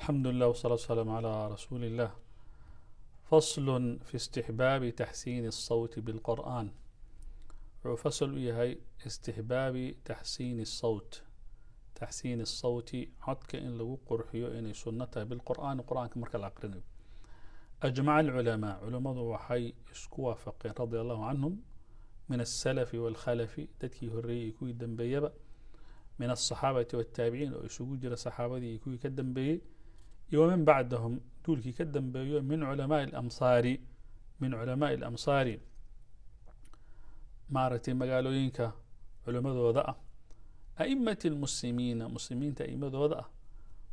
الحمد لله والصلاة والسلام على رسول الله. فصل في استحباب تحسين الصوت بالقرآن. Wuxuu fasal u yahay istixbaabi taxsiini sawt, taxsiini sawti, codka in lagu qurxiyo inay sunno tahay, bilqur'aani, qur-aanka marka la aqrinayo. Ajmaca alculamaa, culammadu waxay isku waafaqeen, radia allahu canhum, min asalafi waalkhalafi, dadkii horreeyey iyo kuwii dambeeyaba, min alsaxaabati waataabiciin, oo isugu jira saxaabadii iyo kuwii ka dambeeyey, iyo waman bacdahum, duulkii ka dambeeyo, min culamaai alamsaari, min culamaai alamsaari, maaragtay, magaalooyinka culimmadooda ah, aimati lmuslimiina, muslimiinta aimadooda ah,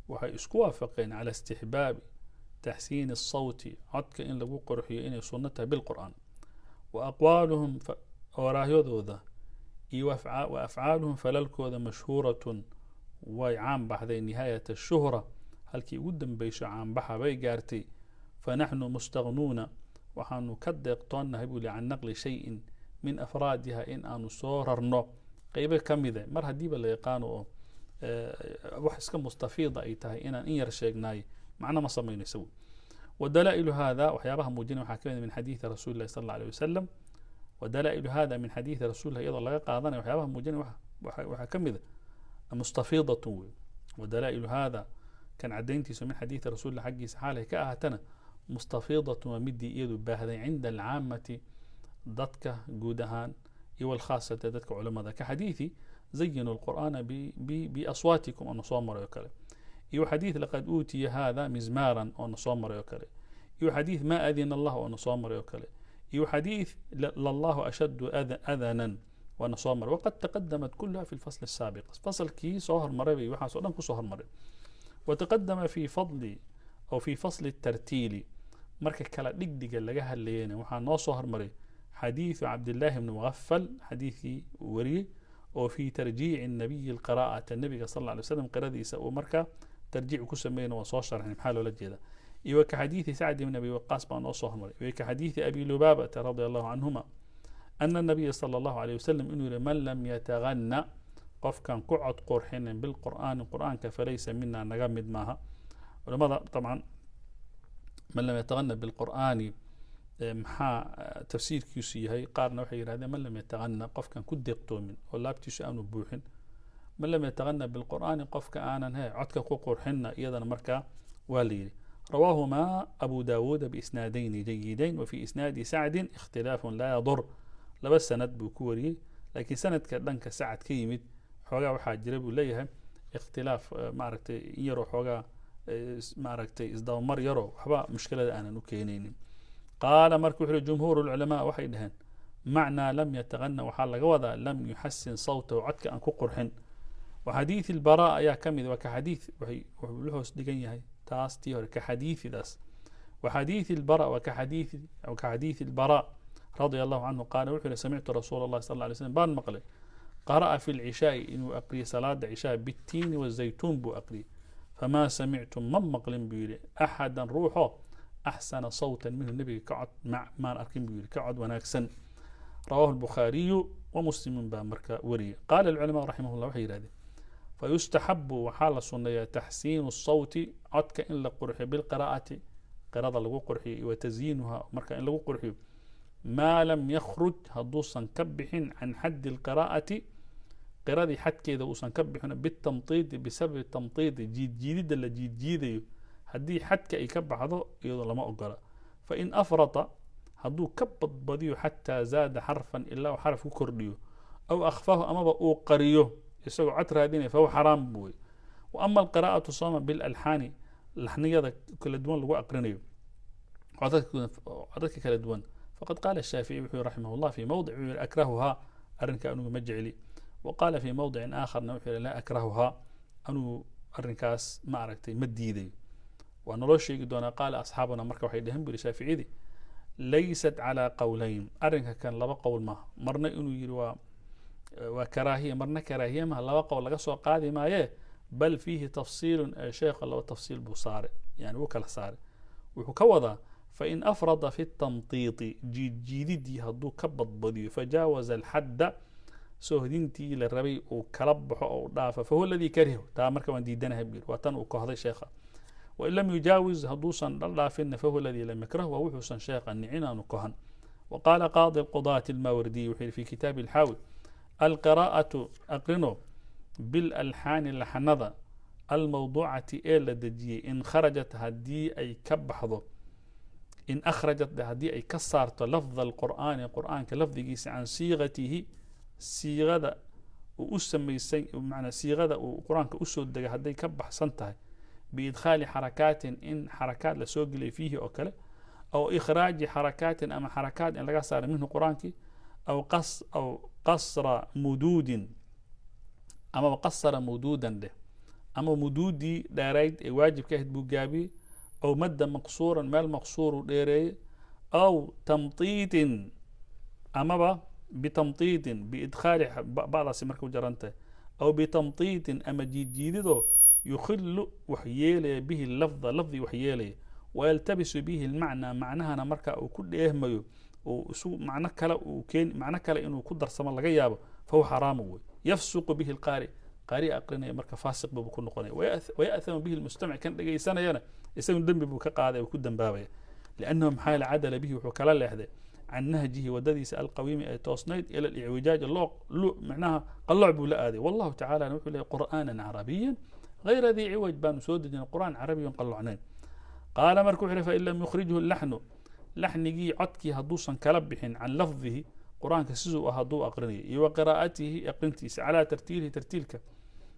waxay isku waafaqeen cala istixbaabi taxsiini asawti, codka in lagu qurxiyo inay sunno tahay, bilqur'aan. Wa aqwaaluhum, oraahyadooda, iyo wa afcaaluhum, falalkooda, mashhuuratun, way caan baxday, nihaayat ashuhra, halkii ugu dambeysho caanbaxa bay gaartay. Fanaxnu mustagnuuna, waxaanu ka deeqtoonnahay buu li, can naqli shayin min afraadiha, in aanu soo rarno qeybo ka mida, mar haddiiba la yaqaano oo wax iska mustafiida ay tahay, inaan in yar sheegnaay macno ma samaynaysa. Wadalaa'ilu hada, waxyaabaha muujinaya, waxaa kamid min xadiidi rasuuli llahi sal alla alيh wasalam. Wadalaa'ilu hada min xadiidi rasulilah, iyadoo laga qaadanaya waxyaabaha muujinaya waxaa ka mida mustafiidatun wey. Wadalaa'ilu hada, kan caddayntiisu, min xadiidi rasulilah xaggiisa xaalay ka ahaatana, mustafiidatun, waa midii iyadu baahday, cinda alcaamati, dadka guud ahaan, iyo walkhaasata, dadka culamada, ka xadiidi zayinu lqur'aana biaswaatikum oo na soo maray oo kale, iyo xadiid laqad uutiya hada mizmaaran oo na soo maray oo kale, iyo xadiid ma adina allah oo na soo maray oo kale, iyo xadiid lallahu ashaddu adanan waa na soo maray. Waqad taqadamat kuluha fi lfasl asaabiq, fasalkii soo hormaray bay waxaas o dhan kusoo hormaray. Wataqadama fi fadli aw fi fasli tartiili, marka kala dhigdhiga laga hadlayana, waxaa noo soo hormaray xadiiثu cabdillaahi bni mugafal, xadiidkii uu wariyey oo fi tarjiici nabiyi lqira'ata, nabiga sal alla alay slam qiradiisa uu markaa tarjiic ku sameeyna, waan soo sharxnay maxaa loola jeeda. Iyo ka xadiidi sacd ibn abi waqaas baa noo soo hormaray, iyo ka xadiidi abi lubaabata radia allahu canhuma, ana nabiya sala allahu alayh wasalam inuu yihi: man lam yatagana, qofkan ku cod qurxinin, bilqur'aani, qur'aanka, falaysa mina, naga mid maaha. Culamada dabcan man lam yatagana bilqur'aani maxaa tafsiirkiisu yahay? Qaarna waxay yihahdeen man lam yatagana, qofkan ku deeqtoomin oo laabtiisu aanu buuxin. Man lam yatagana bilqur'aani, qofka aanan he codka ku qurxinna, iyadana markaa waa la yidhi. Rawaahuma abu daawuuda biisnaadayni jayidayn, wa fi isnaadi sacdin ikhtilaafun laa yadur. Laba sanad buu ku wariyey, laakiin sanadka dhanka sacad ka yimid xoogaa waxaa jira buu leeyahay ikhtilaaf, maaragtay, in yaroo xoogaa, maaragtay, isdabamar yaroo waxba mushkilada aanan u keenaynin. Qaala, marka wuxu uhi: jumhuur lculamaa waxay dhaheen macnaa lam yatagana waxaa laga wadaa lam yuxasin sawtahu, codka aan ku qurxin. Wa xadiidi lbara ayaa ka mid, waa ka xadiid wuxuu la hoos dhigan yahay taas tii hore, ka xadiididaas. Wa xadiidi lbara, waa ka xadiidi lbara radia allahu canhu, qaala wuxuu yihi: samictu rasuula allahi sal alla alay slam baan maqlay, qara'a fi lcishaai, inuu aqriyay salaada cishaa, bitiini wazaytuun buu aqriyay. Famaa samictu, ma maqlin buu yihi, axadan ruuxo axsana sawtan minhu, nebiga ka cod maan arkin buu yihi, ka cod wanaagsan. Rawahu lbukhaariyu wa muslimun baa marka wariyay. Qaala alculamaa raximah llah, waxay yihahdeen: fayustaxabu, waxaa la sunneeyaa, taxsiinu sawti, codka in la qurxiyo, bilqiraa'ati, qirada lagu qurxiyo, wa tasyiinuha, marka in lagu qurxiyo, maa lam yakhruj, hadduusan ka bixin, can xaddi alqiraa'ati, qiradii xadkeeda uusan ka bixin, bitamtiidi, bisababi tamtiidi, jiidjiididda la jiidjiidayo, haddii xadka ay ka baxdo iyadoo lama ogola. Fain afrata, hadduu ka badbadiyo, xataa zaada xarfan, ilaa uu xaraf ku kordhiyo, aw akhfahu, amaba uu qariyo isagoo cod raadinaya, fahuwa xaraam buu wey. Wa ama alqiraa'atu sooma bilalxaani, laxniyada kala duwan lagu aqrinayo, codadka kala duwan, faqad qaala shaafici, wuxuu yihi raximah llah, fi mowdic wuxuu yihi: akrahuhaa, arrinka anugu ma jecli. Wa qaala fi mowdicin aakharna wuxuu yihi: laa akrahuhaa, anugu arrinkaas ma aragtay, ma diidayo. Waa naloo sheegi doonaa. Qaala asxaabuna, marka waxay dheheen, bu yihi shaaficiyadii: laysat calaa qowlayn, arrinka kan laba qowl maaha, marna inuu yihi waa karaahiya, marna karaahiya maha, laba qowl laga soo qaadi maayee, bal fiihi tafsiilun, ee sheekha laba tafsiil buu saaray, yani wuu kala saaray. Wuxuu ka wadaa: fain afrada fi tamtiiti, jiidjiididii hadduu ka badbadiyo, fajaawaza alxadda, soohdintii la rabay uu kala baxo oo u dhaafa, fahuwa aladii karihu, taa marka waan diidanahay buu yidhi, waa tan uu kohday sheekha. Wain lam yujaawiz hadduusan dhaldhaafinna fahuwa aladii lam yakrah, waa wuxuusan sheekha nicin aanu kohan. Waqaala qaadi lqudaati almaawardiy wuxuu yihi fi kitaabi alxaawi: alqiraa'atu aqrino bilalxaani laxnada almawduucati ee la dejiyey, in kharajat haddii ay ka baxdo, in akhrajat haddii ay ka saarto lafda alqur'aani qur'aanka lafdigiisa can siiqatihi siiqada uu u samaysay, manaa siiqada uu qur-aanka usoo degay hadday ka baxsan tahay, biidkhaali xarakaatin in xarakaat lasoo geliyay fiihi oo kale, aw ikhraaji xarakaatin ama xarakaat in laga saaro minhu qur-aankii, aw qas aw qasra muduudin amaba qasara muduudan dheh, ama muduudii dheerayd ee waajibka ahayd buu gaabiyey, aw madda maqsuuran meel maqsuuruu dheereeyey, aw tamtiitin amaba bitamtiitin biidkhaali ba'daasi marka u jaran tahay, aw bitamtiitin ama jiidjiididoo yukhilu wax yeelaya bihi lafda lafdi wax yeelaya, wayaltabisu bihi lmacnaa macnahana marka uu ku dheehmayo uu isu macno kale uu keen macno kale inuu ku darsamo laga yaabo, fahuwa xaraamu wey. Yafsuqu bihi lqaari, qaari aqrinaya marka faasiq buu ku noqonaya, waya'thamu bihi lmustamic kan dhegaysanayana isagu dembi buu ka qaaday oo ku dambaabaya, liannahu maxaa yeele cadala bihi wuxuu kala leexday can nahjihi wadadiisa alqawiimi ee toosnayd ila alicwijaaj loo macnaha qallooc buu la aaday. Wallahu tacala wuxuu leeyahy qur'aanan carabiyan غayra dii ciwaj baanu soo dejinay qur'aan carabiyan qallocnayn. Qaala marka wuxuu yihi fain lam yukhrijhu laxnu laxnigii codkii hadduusan kala bixin can lafdihi qur-aanka siduu ah hadduu aqrinaya iyo wa qiraa'atihi aqrintiisa calaa tartiilihi tartiilka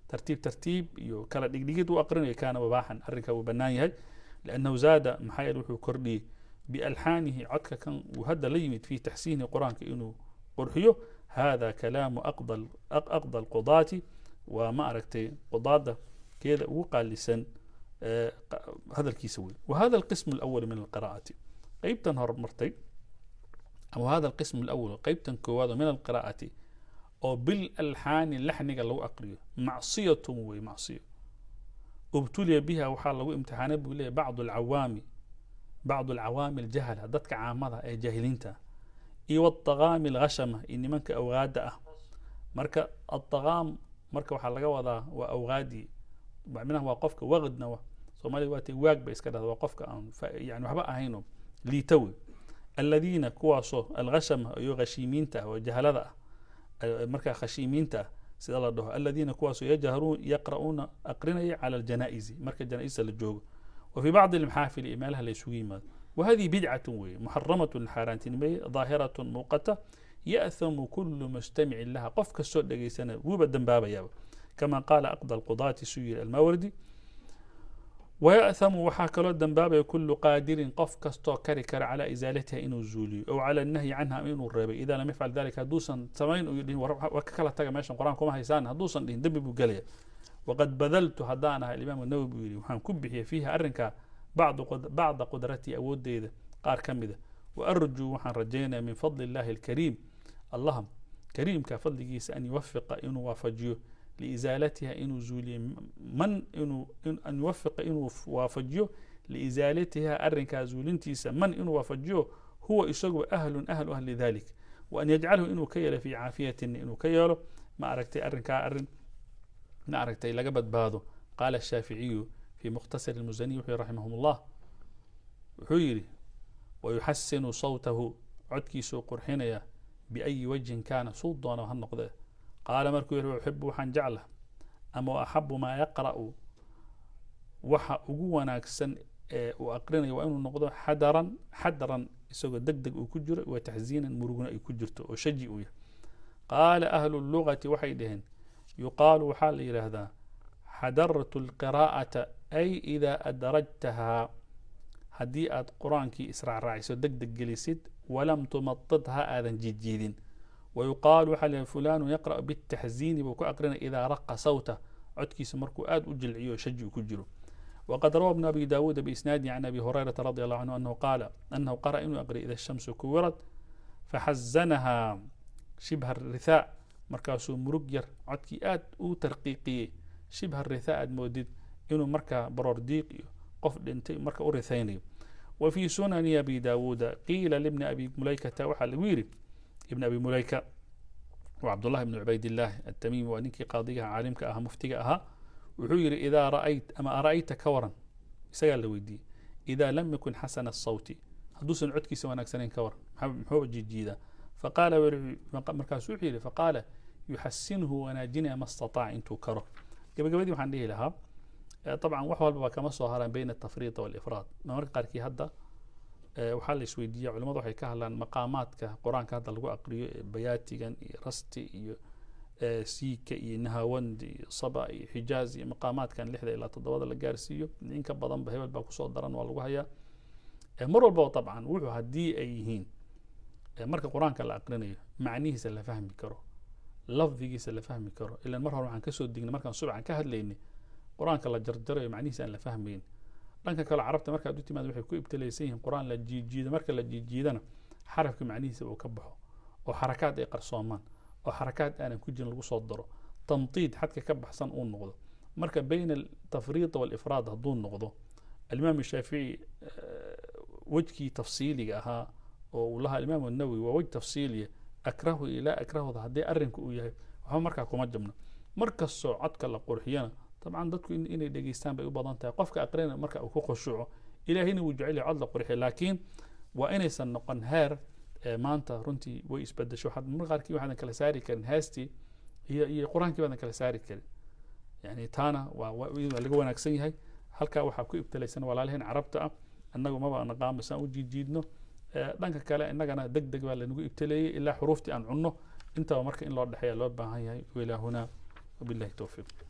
tartiib tartiib iyo kala dhigdhigid u aqrinayo, kaana mubaaxan arrinka wuu bannaan yahay, liannahu zaada maxaa yeele wuxuu kordhiyey bialxaanihi codka kan uu hadda la yimid fi taxsiini qur-aanka inuu qurxiyo. Hada kalaamu aqda alqudaati, waa ma aragtay qudaada keeda ugu qaalisan hadalkiisa wey. Wahada alqismu alawal min alqiraa'ati qeybtan hormartay, ama hada alqismu alawal qeybtan koowaad oo min alqiraa'ati oo bilalxaani laxniga lagu aqriyo macsiyatun wey, macsiyo ubtuliya biha waxaa lagu imtixaanay buu leeyahy bacdu alcawaami bacdu alcawaami aljahala dadka caamada ee jaahiliinta ah, iyo waataqaami alghashama iyo nimanka awgaada ah. Marka ataqaam marka waxaa laga wadaa waa awgaadii, macnaha waa qofka waqdna soomaalida waa tay waag bay iska dhahda, waa qofka aan yani waxba ahayno liita wey. Aladiina kuwaasoo alghashama iyo khashiimiinta ah oo jahalada ah, markaa khashiimiinta ah sida la dhaho, aladiina kuwaasoo yajharuun yaqra'uuna aqrinaya cala aljanaa'izi marka janaaista la joogo, wa fi bacdi almaxaafili iyo meelaha la isugu yimaado. Wahadihi bidcatun weeye muxaramatun xaaraantinimeeye daahiratun muuqata, ya'thamu kulu mustamicin laha qof kastoo dhegaysana wuuba dembaabayaaba, kama qaala aqda alqudaati suu yiri almaawardi. Waya'thamu waxaa kaloo dembaabaya kulu qaadirin qof kastoo kari kara calaa isaalatiha inuu zuuliyo, ow cala annahyi canha ama inuu reebay, idaa lam yafcal dalika hadduusan samayn uu dhihin war ka kala taga meeshan qur-aan kuma haysaan, hadduusan dhihin dembi buu gelaya. Waqad badaltu haddaan ahay alimaam nawowi buu yidhi waxaan ku bixiyey fiiha arrinkaa bacda qudratii awoodeyda qaar ka mida, wa arjuu waxaan rajaynaya min fadli illahi alkariim allah kariimka fadligiisa an yuwafiqa inuu waafajiyo liisaalatiha inuu zuuliyo man inuu an yuwafiqa inuu waafajiyo liisaalatiha arrinkaa zuulintiisa man inuu waafajiyo huwa isaguba ahlun ahlu ah lidalik, wa an yajcalahu inuu ka yeelo fii caafiyatin inuu ka yeelo ma aragtay arrinkaa arrin ma aragtay laga badbaado. Qaala ashaaficiyu fi mukhtasar almusaniy wuxuu yihi raximahum allah wuxuu yidhi wayuxasinu sawtahu codkiisuu qurxinaya biayi wajhin kaana suu doona ha noqdee. Qaala markuu yihi uxibu waxaan jecla ama wa axabu maa yaqra'u waxa ugu wanaagsan ee uu aqrinayo waa inuu noqdo xadaran xadran isagoo deg deg uu ku jiro wa taxziinan murugna ay ku jirto oo shaji uu yahay. Qaala ahlu lugati waxay dhaheen yuqaalu waxaa la yidhaahdaa xadartu alqiraa'ata ay idaa adrajtahaa haddii aad qur-aankii israacraaciso deg deg gelisid, walam tumatidha aadan jiidjiidin. Wayuqaalu waxaa la yidhaha fulanu yaqra'u bitaxziini buu ku aqrinaya idaa raqa sawta codkiisa markuu aad u jilciyo shaji uu ku jiro. وقد روى ابن أبي داود بإسناده عن أبي هريرة رضي الله عنه أنه قال أنه قرأ إنه أقرأ إذا الشمس كورت فحزنها شبه الرثاء مركاسو مرجر عدكي آد أو ترقيقي شبه الرثاء مودد إنه مركا برور ديق قف دنتي مركا أورثيني. وفي سنن أبي داود قيل لابن أبي مليكة وحل ويري ابن أبي مليكة وعبد الله بن عبيد الله التميمي ونينكي قاضيها عالمك أها مفتيها أها wuxuu yidhi idaa ra'ayt ama ara'ayta ka waran Isagaa la weydiiyey, idaa lam yakun xasana asawti, hadduusan codkiisa wanaagsanayn ka waran, muxuu jiijiidaa? Faqaala, markaasuu wuxuu yidhi, faqaala yuxasinhu, wanaajinaya, ma istataac, intuu karo. Gabagabadii waxaan dhihi lahaa, dabcan wax walbaba kama soo haraan bayna altafriid walifraad. Marmarka qaarkii hadda waxaa la isweydiiya, culimadu waxay ka hadlaan maqaamaadka Qur-aanka hadda lagu aqriyo ee bayaatigan iyo rasti iyo siika iyo nahawand iyo saba iyo xijaaz iyo maqaamaadkan 6da ilaa 7da la gaarsiiyo, in ka badanba hebel baa kusoo daran, waa lagu hayaa mar walbaba. Dabcan wuxuu haddii ay yihiin marka Qur-aanka la aqrinayo macnihiisa la fahmi karo, lafdigiisa la fahmi karo, ilan mar hore waxaan kasoo dignay markaan subcan ka hadlaynay Qur-aanka la jarjarayo macnihiisa aan la fahmayn. Dhanka kale Carabta markaad u timaad waxay ku ibtilaysan yihiin Qur-aan la jiijiido. Marka la jiijiidana xarafka macnihiisa uu ka baxo oo xarakaad ay qarsoomaan oo xarakaad aanan ku jirin lagu soo daro, tamtiid xadka ka baxsan uu noqdo. Marka bayna altafriid walifraad hadduu noqdo, Alimaam Shaafici wejkii tafsiiliga ahaa oo uu lahaa Alimaam Nawowi waa wej tafsiiliya, akrahu ilaa akrahuda, haddii arrinku uu yahay waxba markaa kuma jabno. Mar kastoo codka la qurxiyana dabcan dadku inay dhegeystaan bay u badan tahay, qofka aqrinaya marka uu ku khushuuco, Ilaahayna wuu jecel yahay cod la qurxiyo, laakiin waa inaysan noqon heer maanta runtii way isbedesho. Waxaad marka qaarkii waxaadan kala saari karin heestii iyo Qur-aankii baadan kala saari karin. Yani taana waa laga wanaagsan yahay. Halkaa waxaa ku ibtilaysan walaalaheen Carabta ah, annagu maba naqaamo saan u jiijiidno. Dhanka kale innagana deg deg baa lanagu ibtileeyey ilaa xuruuftii aan cunno intaba. Marka in loo dhexeeya loo baahan yahay. Wailaa huna wabillahi towfiiq.